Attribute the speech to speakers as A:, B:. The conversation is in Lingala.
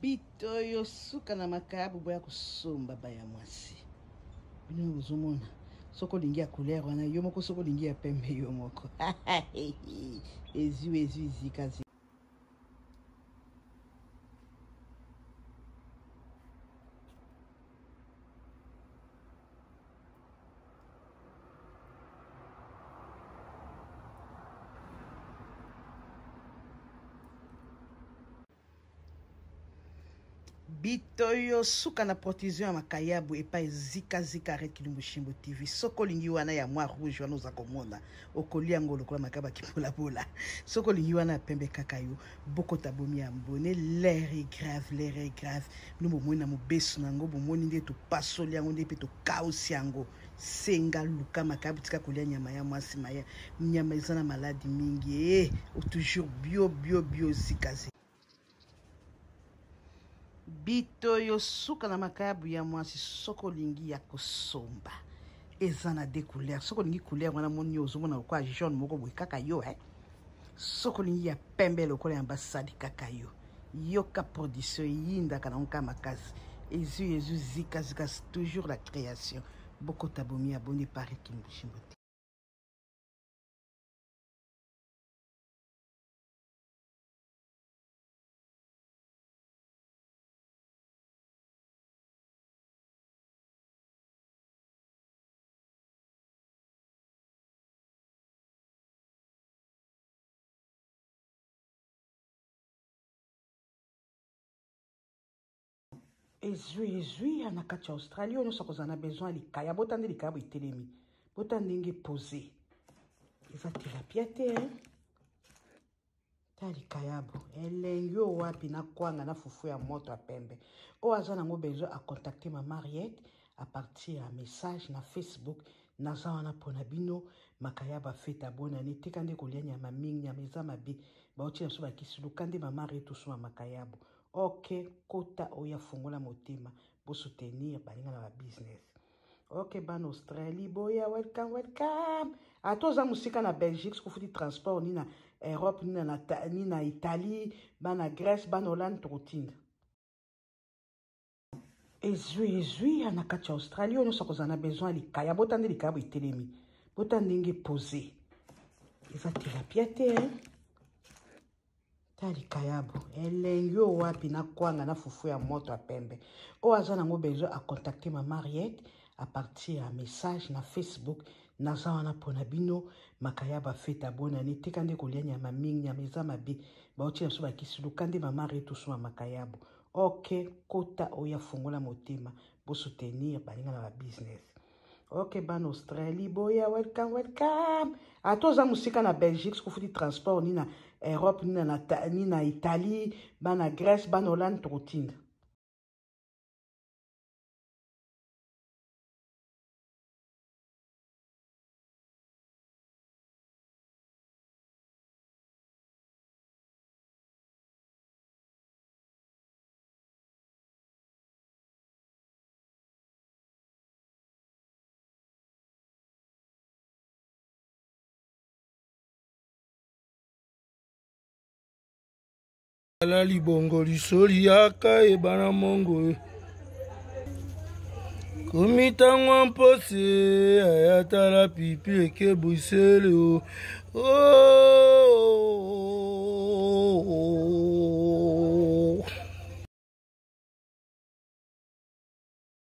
A: Bitoyo suka na makayabu boya kosomba baya mwasi. Bino bozomona soki olingi ya couleur wana yo moko, soki olingi ya pembe yo moko. Ezwi ezwi zika zika. Bitoyo suka na protusion ya makayabu epai zikazika red Kilumbu Shimbo TV. Soki olingi wana ya mwa rouge wana oza komona, okolia yango lokola makaba kibolabola. Soki olingi wana ya pembe kaka yo, bokota bomi ya mbone. L'air est grave, l'air est grave. Bino bomoni na mobesu na yango, bomoni nde topasoli yango, nde mpe tokausi yango. Senga luka makayabu, tika kolia nyama ya mwasi maya. Nyama eza na maladi mingi. Toujours bio bio bio zikazi. Bitoyo suka na makayabu ya mwasi, soki olingi ya kosomba eza na deux couleurs. Soki olingi couleur wana moni yo ozomona lokola jaune moko boye kaka yo, Soki olingi ya pembe lokola ya basali kaka yo. Yoka production eyindaka na nka makasi. Ezwi ezwi zika zika, toujours la création. Bokota bomi abonné Paris Kimbushimbo. Ezwi ezwi ya na kati ya Australie oyo nyonso akozala na besoin ya likaya. Bota nde likaya boye etelemi, bota ndenge pose, eza tilapia te, hein? Ta likayabo elengi oyo wapi na kwanga na fufu ya moto ya pembe. Oyo aza nango besoin a contacter ma Mariette à partir ya message na Facebook. Naza wana pona bino. Makayaba fete abonani, tika nde kolia nyama mingi, nyama eza mabe, bauti na biso bakisi. Luka nde ma Mariette osoma makayabo. Ok, kota oyo afungola motema, bosoutenir baninga na ba business. Ok, bana Australie boya, welcome welcome. Ata oza mosika na Belgique, soki ofuti transport ni na Europe ni na, ni na Italie, bana Grèce, bana Hollande, tokotinda. Ezwi ezwi ya na kati ya Australie oyo nyonso akozala na besoin ya likaya. Bota nde likaya boye etelemi, bota ndenge pose, eza tilapia te, hein? Ta likayabo elengi oyo wapi na kwanga na fufu ya moto ya pembe. Oyo aza nango besoin a contacter ma Mariette à partir ya message na Facebook. Naza wana pona bino. Makayaba fete abonani, tika nde kolia nyama mingi, nyama eza mabe, bauti na biso bakisi. Luka nde ma Mariette osoma makayabo. Ok, kota oyo afungola motema, bosoutenir baninga na ba business. Ok, bana Australie boya, welcome welcome. Ata oza mosika na Belgique, soki ofuti transport ni na Europe ni na, ni na Italie, bana Grèce, bana Hollande, tokotinda.
B: Ala libongo lisoli yaka ebana mongo komitangwa mpose aya tala pipi eke Bruxelles o oh.